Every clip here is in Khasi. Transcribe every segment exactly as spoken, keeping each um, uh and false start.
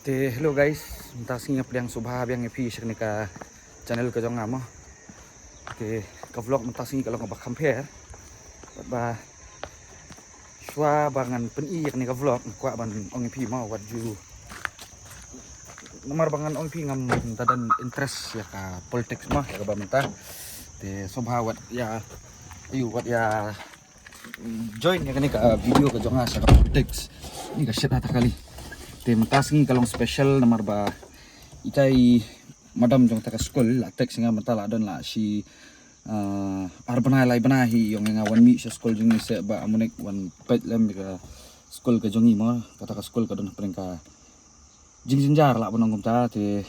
Te hello guys, mynta sngi nga pdiang sngewbha biang ïa phi sha kane ka channel ka jong nga mo. Te ka vlog mynta sngi ka long kaba kham pher. Bad ba shuwa ba ngan pyni ïa kane ka vlog nga kwah ban ong ïa phi mo wat ju. Namar ba ngan ong ïa phi ngam da don interest ïa ka politics mo ïa kaba mynta. Te sngewbha wat ïa, ïa wat ïa join ïa kane ka video ka jong nga sha ka politics. Ni ka shit ha ta kali. Te mynta sngi ka long special namar ba ita i madam jong ta ka skul la text nga mynta la don la shi, ah, ar bnai lai bnai hi ïong nga wan mih sha skul jong ngi seh ba amunik wan peit lem ka skul ka jong ngi mo, kata ka skul ka don hapdeng ka jingjynjar lah ban ong kumta. Te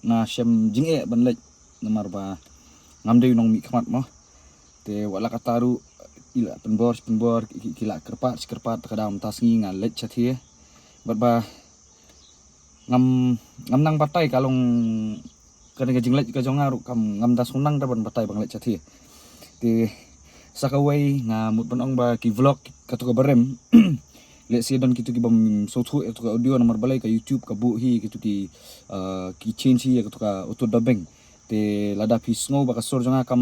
nga shem jingeh ban leit namar ba ngam dei u nongmihkhmat mo. Te wat la kata ruh ki la pynbor pynbor, ki, ki, ki la kyrpad kyrpad, ta ka daw mynta sngi nga leit shathie. Bad ba ngam, ngam nang batai ka long kane ka jingleit ka jong nga ruh kam, ngam da sngewtynnat da ban batai ban leit shathie. Te sa kawei nga mut ban ong ba ki vlog kato ka barim, let's say don kito ki bym sngewthuh ïa kato ka audio namar balei ka YouTube ka buh hi kito ki, ah, ki change hi ïa kato ka auto dubbing. Te lada phi sngew ba ka sur jong nga kam,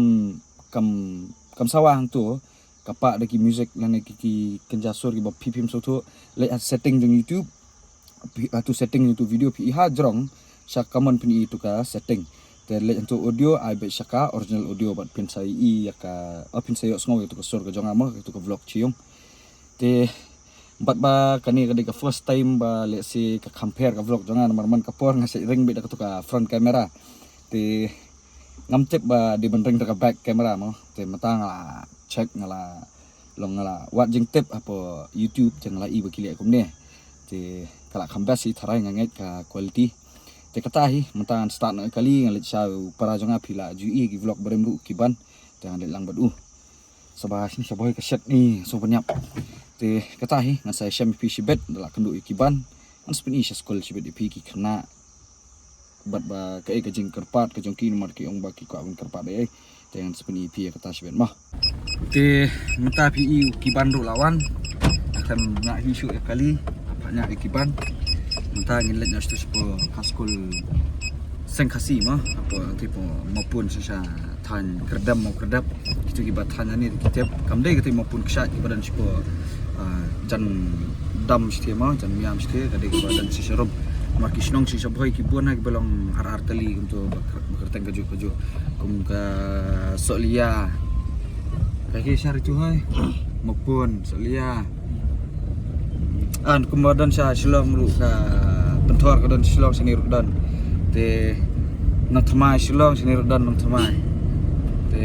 kam, kam sawa hangto, ka pah da ki music lane ki, ki kynja sur kiba phi phim sngewthuh, leit ha setting jong YouTube. Phi, ha tu setting jong tu video phi i ha jrong sha ka mon phin i tu ka setting. Te leit ha tu audio, ai beit sha ka original audio bad phin sa i ïa ka, oh, phin sa ïohsngew ïa tu ka sur ka jong nga mo, ïa tu ka vlog sha ïong. Te bad ba kane ka dei ka first time ba let's say ka kham pher ka vlog jong nga namar man ka por nga sa ring beit da katu ka front camera. Te ngam tip ba dei ban ring da ka back camera mo. Te mynta nga la check, nga la long, nga la wad jingtip hapoh YouTube, te nga la i ba ki leh kumne. Te ka la kham best hi, tharai nga ngeit ka quality. Te kata hi mynta ngan start noh kali, nga leit sha u para jong nga, phi la ju i ki vlog barim ruh ki ban. Te ngan leit lang bad u. Saba shini sha bhoi ka shet ni so ban ïap. Te kata hi ngan sa shem ïa phi shibit da la kynduh ïa ki ban. Ngan sa pyni sha skul shibit ïa phi ki khynnah. Bad ba kaei ka jingkyrpad ka jong ki namar ki ong ba ki kwah ban kyrpad ei ei. Te ngan sa pyni ïa phi ïa kata shibit mo. Te mynta phi i u ki ban ruh la wan. Khlem ñiah hi shuh ïa kali, hap ñiah ïa ki ban. Mynta ngin leit noh sha tu shapoh ka skul Seng Khasi mo, hapoh te hapoh Mawpun sha sha thaiñ Kyrdem, Mawkyrdep. Kitu kiba thaiñ ani ki tip. Kam dei kata Mawpun Kshaid kiba don shapoh, ah, jan dam shathie mo, jan miam shathie, ka dei kiba don sha sharum. Namar ki shnong sha sha bhoi ki bun ha kiba long ar ar tylli kumto ba kyr-, ba kyrteng kajuh kajuh. Kum ka Sohliya. Ka ki sha Ritu hai. Mawpun, Sohliya. An kumba don sha Shillong ruh ka Pynthor ka don Shillong shane ruh don. Te Nongthymmai Shillong shane ruh don Nongthymmai. Te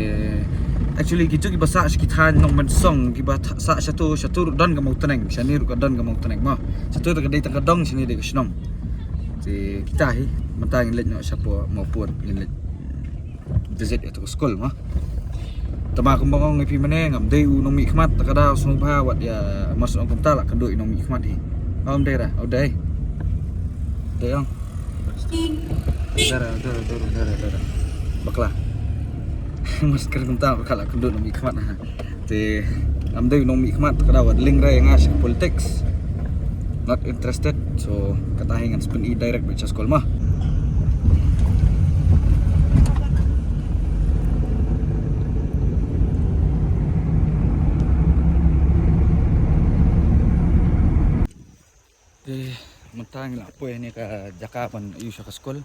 actually kitu kiba sah sha ki thaiñ Nongmynsong kiba tha-, sah shatu, shatu ruh don ka Mawtneng, shane ruh ka don ka Mawtneng mo. Shatu te ka dei tang ka dong, shane dei ka shnong. Te kita hi mynta ngin leit noh shapoh Mawpun, ngin leit visit ïa tu ka skul mo. Tangba kumba nga ong ïa phi mynne ngam dei u nongmihkhmat, ta ka daw sngewbha wat ïa mar shu ong kumta la kynduh ïa u nongmihkhmat hi. Ym dei ra, ym dei. Dei ong. Dara, dara, dara, dara, dara. Bakla. Mar shu kren kumta bakla la kynduh u nongmihkhmat ha. Te ngam dei u nongmihkhmat, ka daw wat link re ïa nga sha politics. Not interested. So kata hi ngan sa pyni direct beit sha skul mo. Te mynta ngi la poi ne ka jaka ban ïoh sha ka skul.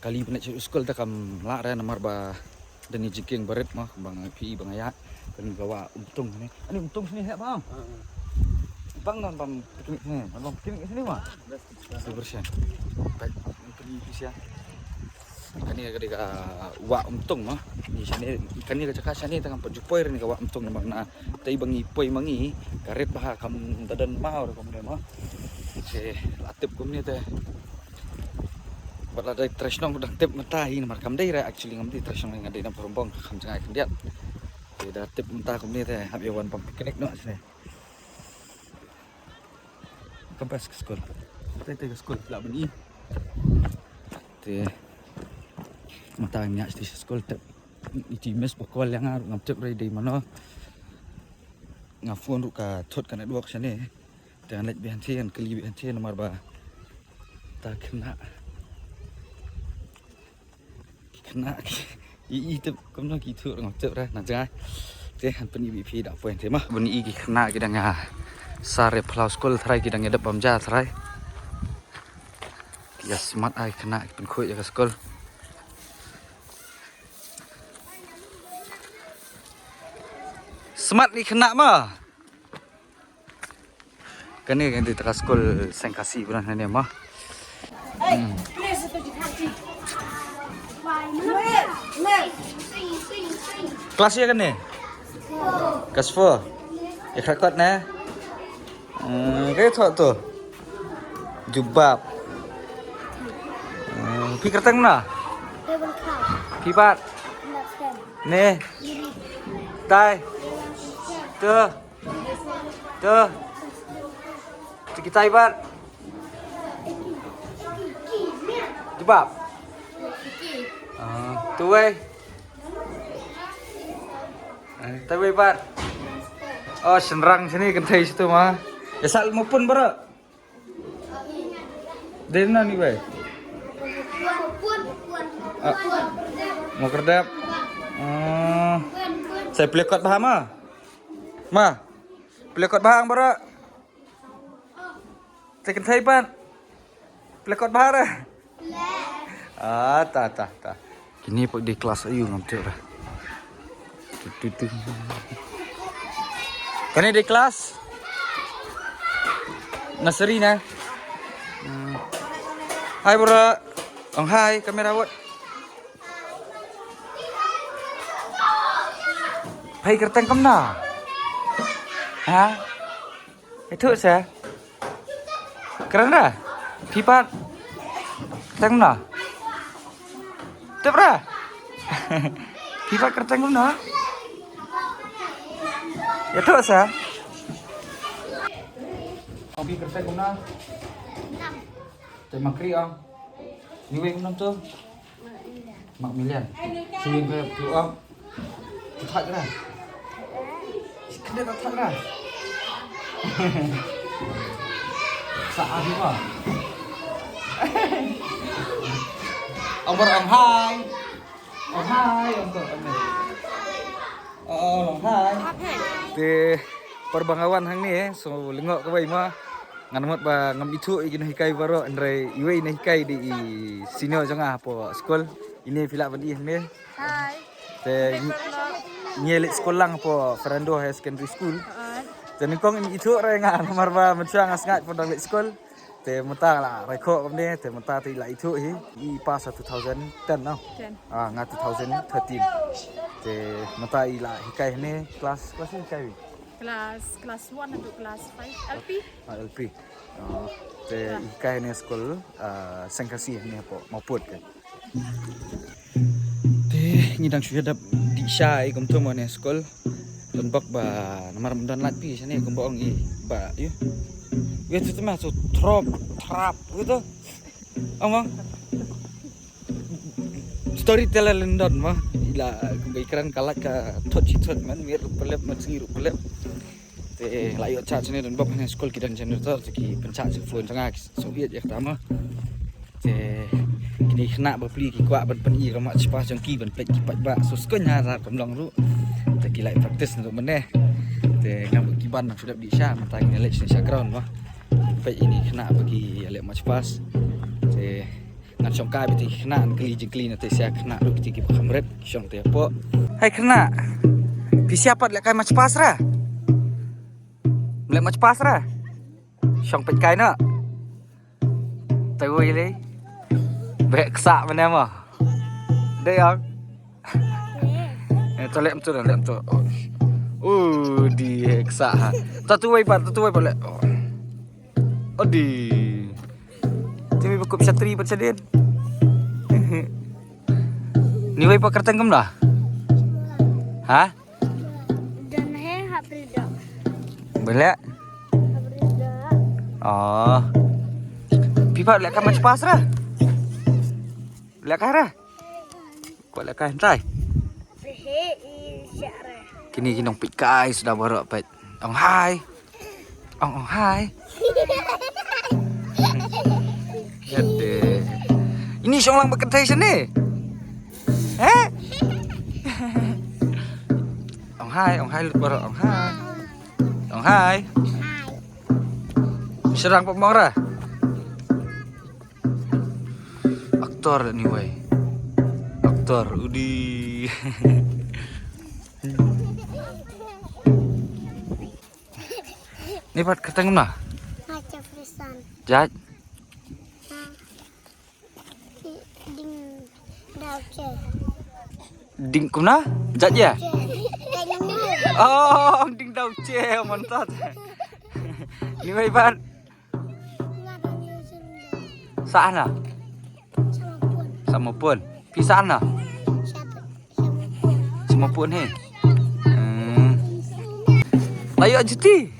Kali ban leit sha skul te kam lah re namar ba don jingkieng barit mo, ba nga phi ba nga ïa. Kane ka wah Umtung ne. Ani Umtung sini heh bang. Bang don bam picnic sini, bam picnic sini mo. Super shen. Baik, Umtung ni sini. Kane ka dei ka wah Umtung mo. Ni shane, kane ka jaka shane tang pat ju poi re ni ka wah Umtung namar na tei ba ngi poi ma ngi ka rit ba ha kam da don maw re kumne mo. Te la tip kumne te. Bad la dei trei shnong dang tip mynta hi namar kam dei re, actually ngam dei trei shnong, nga dei na Pharambong, kham jngai khyndiat. Te da tip mynta kumne te hap ïa wan bam picnic noh shane. Ka best ka skul. Te te ka skul la bani. Te mynta nga ïa sha skul te iti miss ba call ïa nga ruh ngam tip re dei mano. Nga phone ruh ka thut ka network shane. Te ngan leit beit hangtei, ngan kylli beit hangtei namar ba Ta khynnah. Ki khynnah ki i i tip kumno ki thuh ngam tip re na jngai. Te han pyni ïa phi da point te ma. Ban i ki khynnah ki dang ïa sar ïa phyllaw skul tharai ki dang ïa dep bam ja tharai. Ki ïa smat ai khynnah ki pynkhuid ïa ka skul. Smat ni khynnah ma. Kane kan dei ta ka skul Seng Khasi buran kane ma. Hmm. Klas ïa kane? Klas four. Ïa krakot ne? Hmm, kaei thoh to? Jubab. Hmm, phi kyrteng na? Phi pat? Ne? Tai. Te. Te. Te kitai pat. Jubab. Ah, te wei. Eh, te wei pat. Oh, shynrang shini kynthei shitu ma. Ïa sah mo pun baroh. Dei na ni wei. Ah, mo kerdep. Ah. Sa plie kot bha ma. Ma. Plie kot bha ang baroh. Te kynthei pat. Plie kot bha re. Ah, ta, ta, ta. Kine pat dei klas aïu ngam tip re. Tu, tu, tu. Kane dei klas nursery ne? Hmm. Hai baroh. Ong hai kamera wat. Phi kyrteng kumno? Ha? Ïathuh sa. Kren re? Phi pat kyrteng kumno? Tip re? Phi pat kyrteng kumno? Ïathuh sa. Ong phi kyrteng kumno? Te ma kri ong. Ni wei kumno to? Mak Milian. Sing ke tu ong. Thak ra. Kena tak thak ra. Sa ah ni ma. Ong baroh ong hai. Ong hai ong to ong. Oh, ong hai. Te parbangawan hangne, eh, so lyngngoh kawei ma. Ngan mut ba ngam ithuh ïa ki nonghikai baroh, hynrei iwei i nonghikai dei i senior jong nga hapoh skul. Ine phi lah ban i hangne. Hai. Te ngi leit skul lang hapoh Fernando Higher Secondary School. Te nyngkong im ithuh re nga namar ba mynshuwa nga sngaid pyndonkam leit skul. Te mynta la rai khoh kumne, te mynta te i la ithuh hi, i pass ha two thousand ten no. Ten. Ah, nga two thousand thirteen. Te mynta i la hikai hangne, klas, klas hikai wi? Klas, klas one haduh klas five, L P. Ah, L P. Ah, te i hikai hangne skul, ah, Seng Khasi hangne hapoh Mawpud kan. Te ngi dang shu ïa dap dih sha i kumto mo ne skul. Don bok ba namar ym don lait phi shane kumba ong i ba ïa. Ïa tu te ma so trop trap gitu. Ong mo. Storyteller London mo. Ila kumba i kren ka lait ka thot shi thot man mir pelep man sngi ru pelep. Te la ïoh chat shane don bok hangne skul ki don generator te ki pynchah jingphone jong nga ki sngewbha ïa kata mo. Te kine khynnah bapli ki kwah ban pyni ïa ka march past jong ki ban peit ki paidbah so skon ha rar kam long ruh. Te ki la practice naduh mynne. Te nga bad ki ban nang shu dep dih sha mynta ki leit shane sha ground mo. Peit ine khynnah ba ki ïa leh march past. Te ngan shong kai bad ki khynnah ngan kylli jingkylli na te sha khynnah ruh ki ki ba kham rit ki shong te hapoh. Hai khynnah. Phi sngewbha pat leh kai march past ra? Leh march past ra? Shong peit kai na. Tawei lei. Beh ksa mane ma. Dei ong. Eh, to leh mtu leh mtu. Oh, di ksa ha. Tatuwei pat, tatuwei pat leh. Oh. Odi. Timi ba kup shatri pat shadien. Ni wei pat kyrteng kumno? Ha? Don he ha pridok. Bele? Ha pridok. Oh. Phi pat leh kai march past ra? Leh kai ra? Pat leh kai hynrei. He i share. Kine ki nongpeit kai suda baroh peit. Ong hai. Ong ong hai. Hade. Ini shong lang ba kynthei shane. Eh? Ong hai, ong hai lut baroh, ong hai. Ong hai. Shrang pamong ra. Aktor ni wei. Aktor udi. Ni pat kyrteng kumno? Ha, Jeffreyson. Judge. Ha. Ding Dauche. Ding kumno? Judge ya? Ding. Oh, Ding Dauche, mantap. Ni wei pat. Sah na? Samapun. Phi sah na? Samapun he. Hmm. Layo juti.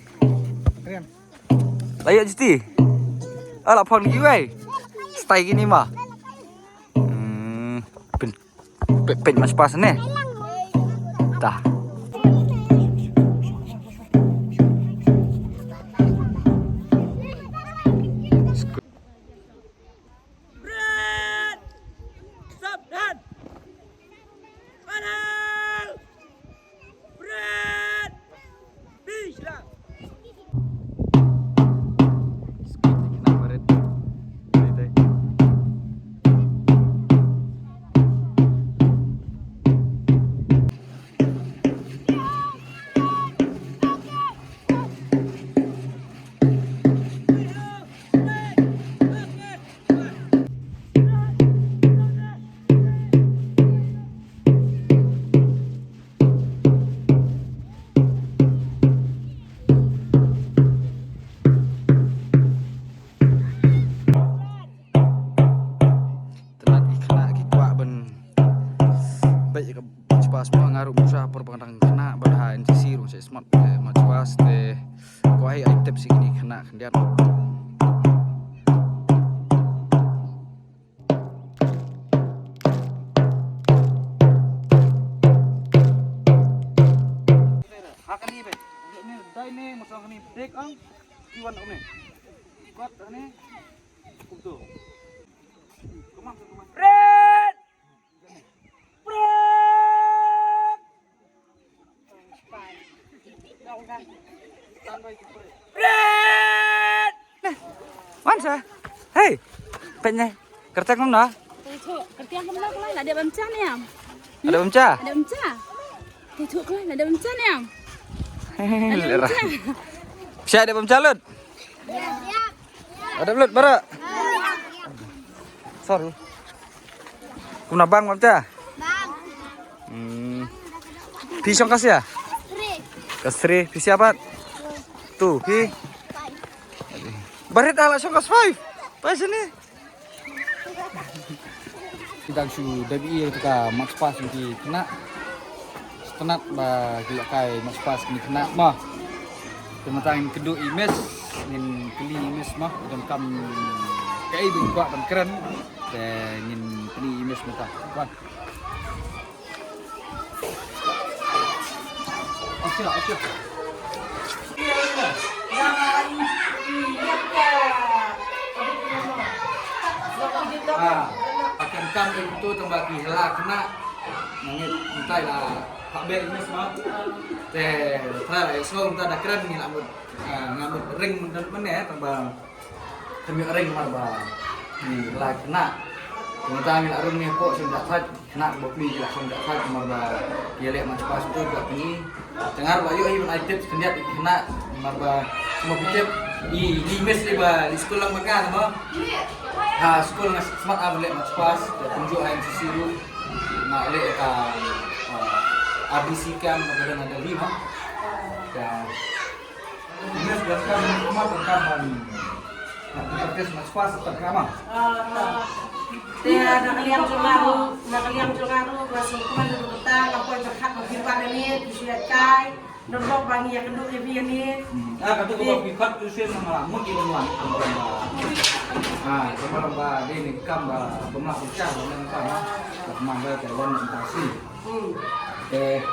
Layo juti. Ala phong ni wei. Stai kini ma. Hmm. Pin. Pin, pin mas pas ne. Dah. Bret! Sabdan! Panel! Bret! Bishra! Tynat ki khynnah ki kwah ban beit ïa ka march past mo, nga ruh mynta por ba nga dang khynnah bad ha N C C ruh nga shu smat ïa ka march past te kwah ai tip sha kine ki khynnah khyndiat. Ha kane beit. Dei ne, dei ne, masang kane. Dek ang. Iwan kane. Kot kane. Kumtu. Pret! Pret! Pret! Wan sa. Hei. Peit ne. Kyrteng kumno? Kyrteng kumno, kumno? Lada bam cha ne am? Ada bam cha? Ada bam cha. Itu kumno, lada bam cha ne am? Ada bam cha. Siap ada bam cha lut? Ada lut barak. Sorry. Kumno bang bam cha? Bang. Hmm. Phi shong ka sia? Three. Ka three, phi sia pat? Two, phi? Barit ala shong ka five. Pai sini. Kita shu dei ïa ka march past ki khynnah. Sngewtynnat ba ki la kai march past ki khynnah ma. Te mynta ngin kynduh ïa i miss, ngin kylli ïa i miss ma. Don kam kaei ba i kwah ban kren. Te ngin kylli ïa i miss mynta. Wan. Okey, okey. Ah, akan kam itu tang ba ki hela khynnah. Nangit mynta la ha bel ni semua. Te, tra la, so mynta da kren ni la mut. Ah, nga mut ring mynta mynne tang ba Kynmaw ring mar ba ngi la khynnah. Mynta ngi la rung ngi hapoh sha Umdakthait, khynnah ba pli ki la sha Umdakthait mar ba ki leh march past tu ba pli. Te nga ruh la ïoh hi ban ai tips khyndiat ïa ki khynnah mar ba shu ma phi tip i, i miss i ba i skul lang bad nga mo. Ha skul nga smat ah ban leh march past, te kumjuh ha N C C ruh nga leh ïa ka, ah, R D C camp ba ka dang ha Delhi mo. Te Yes, welcome. Welcome, welcome. Practice march past, welcome. Ah, ah. Te na ka liang jong nga ruh, na ka liang jong nga ruh, nga sngewkmen ruh mynta nga poi pyrkhat ba phi pat ïa ni, phi shu ïaid kai. Don bok ba ngi ïakynduh ïa phi ïa ni. Hmm. Ah, ka tu ka ba phi pat tu sien nga la mut ïa ka wan. Ah, ka ba ba dei ni kam ba ba ma phi chah ba nang kam. Ka ma ba ka wan nang ta si. Hmm. Eh,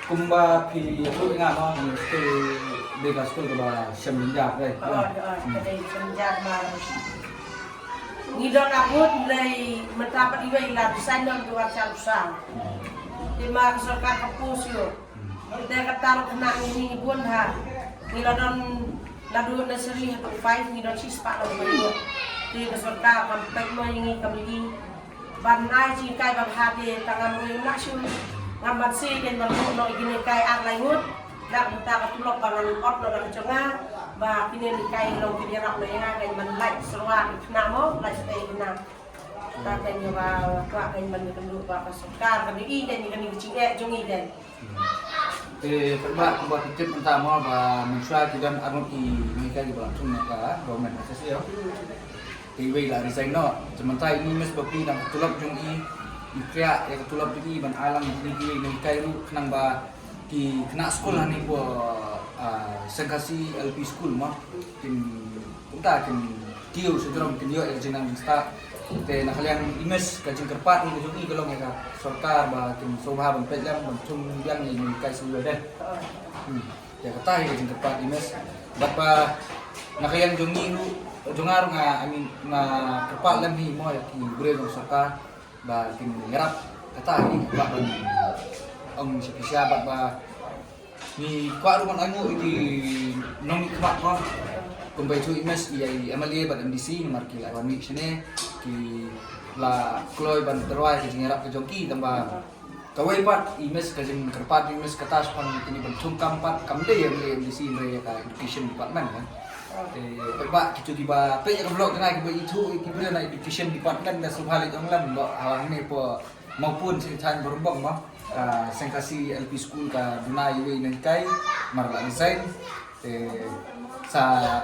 Kumba phi ïathuh ïa nga mo, ha skul, dei ka skul kaba shem jynjar, right? Oh, oh, ka dei shem jynjar ba. Ngi don akut mlei mynta pat iwei la design don tu ar char usang. Te ma ka sorkar ka pus ïoh. Te kata ruh khynnah ngi ngi bun ha. Ngi la don naduh nursery haduh five ngi don shispah la ba ïoh. Te ka sorkar kam pek mo ïa ngi kam ïohi. Ban ai jinghikai ba bha te tang ngam ruh ïa ngi shu. Ngam ban sei dei ban buh noh ïa kine kai ar lai ngut. Dak mynta ka tulop ba ngan ot noh da ka jong nga. Ba kine ki kai long ki ïarap noh ïa nga, kan ban lait syrwa ki khynnah mo, lait syrwa ki khynnah. Ka kan ïa ba kwah kan ban ïakynduh ba ka sorkar kan ïohi kan ïa kane ka jingeh jong ngi kan. Te pynbna kumba ki tip mynta mo ba mynshuwa ki don arngut ki nonghikai kiba la thung na ka government, ka S S A. Te iwei la resign noh. Te mynta i Miss Bapli dang ka tulop jong i, i kriah ïa ka tulop jong i ban ai lang ïa kine kiwei nonghikai ruh khnang ba ki khynnah skul hangne hapoh, ah, Sengkhasi L P School mo. Kin kumta kin kiew sha jrong kin ïoh ïa ka jingnang jingstad. Te na ka liang i Miss ka jingkyrpad ka jong i ka long ïa ka sorkar ba kin sngewbha ban peit lem ban thung biang ïa kine ki kai skul de. Hmm. Ïa kata hi ka jingkyrpad i Miss. Bad ba na ka liang jong ngi ruh, jong nga ruh nga, I mean, nga kyrpad lem hi mo ïa ki briew jong sorkar ba kin ïarap kata hi ba ban ong sha pisa bad ba ngi kwah ruh ban ainguh ïa ki nongmihkhmat mo. Kumba ïathuh i Miss ïa i M L A bad M D C namar ki la wan mih shane ki la kloi ban tyrwa ïa ka jingïarap ka jong ki tang ba kawei pat i Miss ka jingkyrpad i Miss kata shaphang kine ban thung kam pat kam dei ïa M L A M D C hynrei ïa ka education department kan. Te peit ba kitu kiba peit ïa ka vlog jong nga kiba ithuh ïa ki briew na education department da sngewbha leit ong lem ba ha hangne hapoh Mawpun sha thaiñ Barumbong mo. Ka Sengkhasi L P School ka duna iwei nonghikai mar la resign. Te sa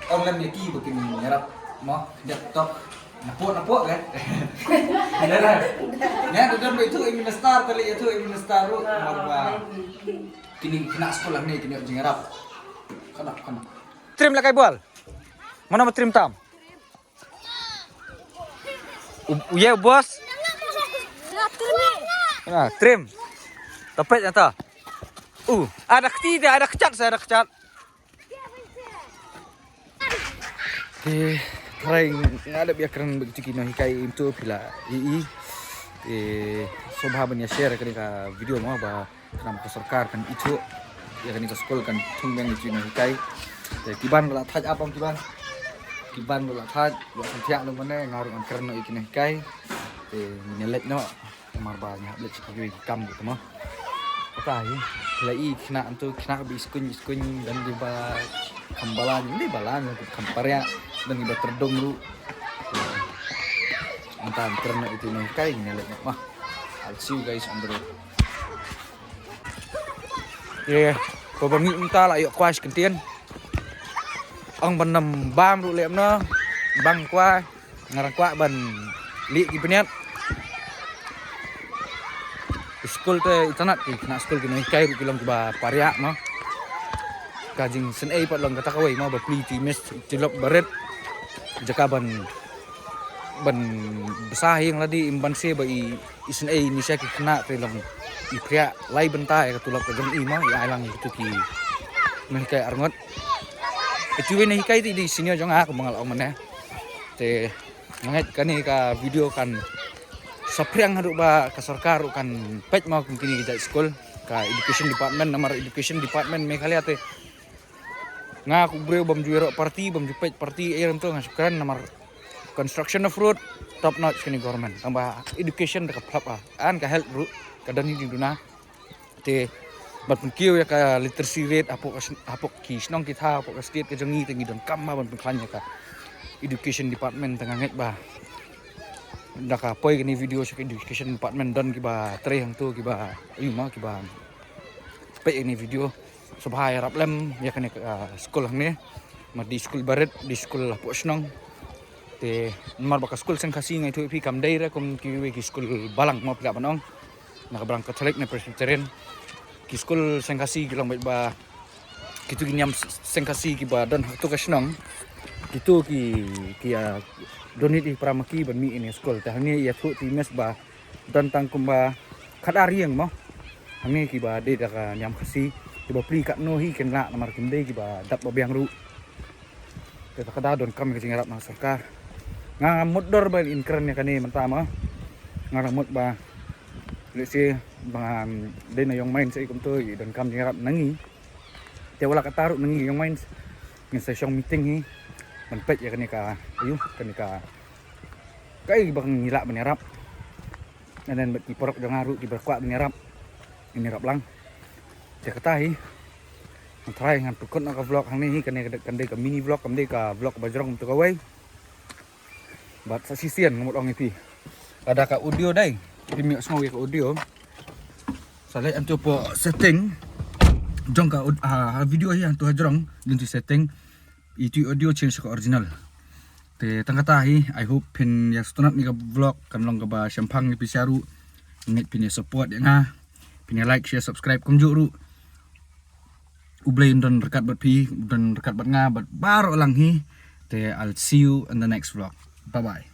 ong lem ïa ki ba kin ïarap mo. Dep tok napoh napoh kan. Ïa da. Ïa da don ba ithuh i minister, te leit ithuh i minister ruh mar ba kine khynnah skul hangne kin ïoh jingïarap. Kano kano. Trim la kai bol. Mano ma trim tam? U, u ye u boss? Ah, trim. Tapet ata. U, ada kti dia, ada kecat, saya ada kecat. Te tharai nga dep ïakren bad kitu ki nonghikai, im tu phi la ïohi. Te sngewbha ban ïa share kane ka video mo ba khnang ka sorkar kan ithuh ïa kane ka skul kan thung biang ïa ki nonghikai. Te ki ban ba la thait, ap ong ki ban. Ki ban ba la thait, ba la thait ïa long mane, nga ruh ngan kren noh ïa ki nonghikai. Te ngin ïa leit noh. Namar ba ngi hap leit sha kiwei ki kam ruh mo. Kata hi, phi la i khynnah hangto, khynnah ba i skuñ i skuñ, don kiba kham balan, ym dei balan, kham pariah, don kiba tyrdung ruh. Mynta ngan kren noh ïa ki nonghikai, ngin ïa leit noh mo. I'll see you guys on the road. Ye, ko ba mih mynta la ïoh kwai shi kyntien. Ong ban ym bam ruh leh kumno, bam kwai. Nga dang kwah ban leh ki bniat. Skul te itynnad, ki khynnah skul ki nonghikai ruh ki long kiba pariah mo. Ka jingsngewsih pat long kata kawei mo, ba plie ïa i Miss, i tulop barit. Jaka ban, ban bsa hi ïa lade, im ban sngewsih ba i, i sngewsih ïa i Miss, ïa ki khynnah te long i pariah lai bynta ïa ka tulop ka jong i mo, i ai lang ïa kitu ki nonghikai arngut. Kitu ki nonghikai te i dei senior jong nga, kumba nga la ong mynne. Te nga ngeit kane ka video kan saphriang haduh ba ka sorkar ruh kan peit mo kum kine ki jait skul, ka education department, namar education department Meghalaya te nga kum u briew bym ju ïaroh party, bym ju peit party, eh, hangto nga shu kren namar construction of road top notch kane government, tangba education da ka phlap ah, and ka health ruh ka don hi duna. Te ban pynkiew ïa ka literacy rate hapoh ka sn-, hapoh ki shnong ki thaw, hapoh ka state ka jong ngi te ngi donkam ban pynkhlaiñ ïa ka education department. Te nga ngeit ba da ka poi kane video sha ka education department don kiba trei hangto kiba, aïu ma, kiba peit ïa kane video. Sngewbha ïarap lem ïa kane ka, ah, skul hangne. Namar dei skul barit, dei skul hapoh shnong. Te namar ba ka skul Seng Khasi nga ïathuh ïa phi kam dei re kum kiwei ki skul balang mo phi lah ban ong. Na ka balang Katholik ne Presbyterian. Ki skul Seng Khasi ki long beit ba kitu ki niam s-, Seng Khasi kiba don ha kato ka shnong. Kitu ki, ki, ah, donate ïa ki para ma ki ban mih ïa kane ka skul. Te hangne ïathuh te i Miss ba don tang kumba khatar ïing mo hangne kiba dei da ka niam Khasi, kiba plie katno hi kin lah namar kim dei kiba dap ba biang ruh. Te kata ka daw donkam ka jingïarap na ka sorkar. Nga mut dor ba in kren ïa kane mynta ma. Nga mut ba, let's say, ba dei na Young Minds sa i kumto i donkam jingïarap na ngi. Te wat la katta ruh na ngi Young Minds ngin sa shong meeting hi ban peit ïa kane ka, aïu, kane ka, kaei ba ngi lah ban ïarap. And then bad ki paralok jong nga ruh kiba kwah ban ïarap, ngin ïarap lang. Te kata hi. Ngan try ngan pynkut noh ka vlog hangne hi, kane kan dei ka mini vlog, kam dei ka vlog ba jrong kumto kawei. Bad sa shisien nga mut ong ïa phi, lada ka audio dei, phim ïohsngew ïa ka audio, sa leit hangto hapoh setting jong ka aud-, ha, ha video hi, hangto hajrong, leit hangto setting, itu audio change ka original. Te tang kata hi, I hope phin ïa sngewtynnat ïa ka vlog, kan long kaba shemphang ïa phi sha ruh. Ngeit phin ïa support ïa nga, phin ïa like, share, subscribe kumjuh ruh. U Blei un don ryngkat bad phi, un don ryngkat bad nga, bad baroh lang hi. Te I'll see you in the next vlog. Bye bye.